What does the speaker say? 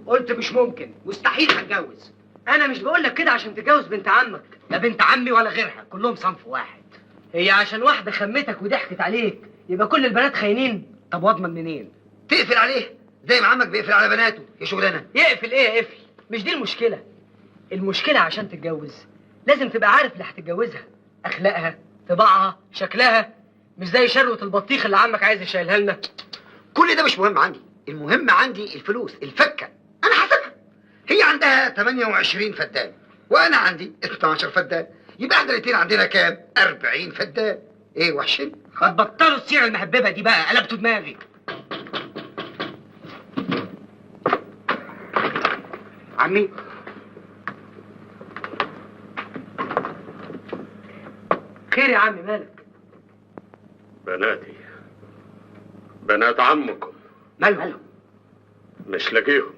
قلت مش ممكن، مستحيل هتجوز. انا مش بقول لك كده عشان تتجوز بنت عمك. لا بنت عمي ولا غيرها، كلهم صنف واحد. هي عشان واحدة خمتك وضحكت عليك يبقى كل البنات خاينين؟ طب واضمن منين؟ تقفل عليه زي ما عمك بيقفل على بناته. يا شغلانة يقفل ايه يا قفل؟ مش دي المشكلة. المشكلة عشان تتجوز لازم تبقى عارف اللي هتتجوزها، اخلاقها، طباعها، شكلها، مش زي شروه البطيخ اللي عمك عايز يشيلها لنا. كل ده مش مهم عندي، المهم عندي الفلوس، الفكه. انا حاسبها. هي عندها 28 فدان وانا عندي 12 فدان، يبقى احنا الاثنين عندنا كام؟ 40 فدان. ايه وحشين؟ ما تبطلوا السيرة المهببه دي بقى، قلبتوا دماغي. عمي خير يا عمي، مالك؟ بناتي، بنات عمكم. مالهم؟ مش لاقيهم.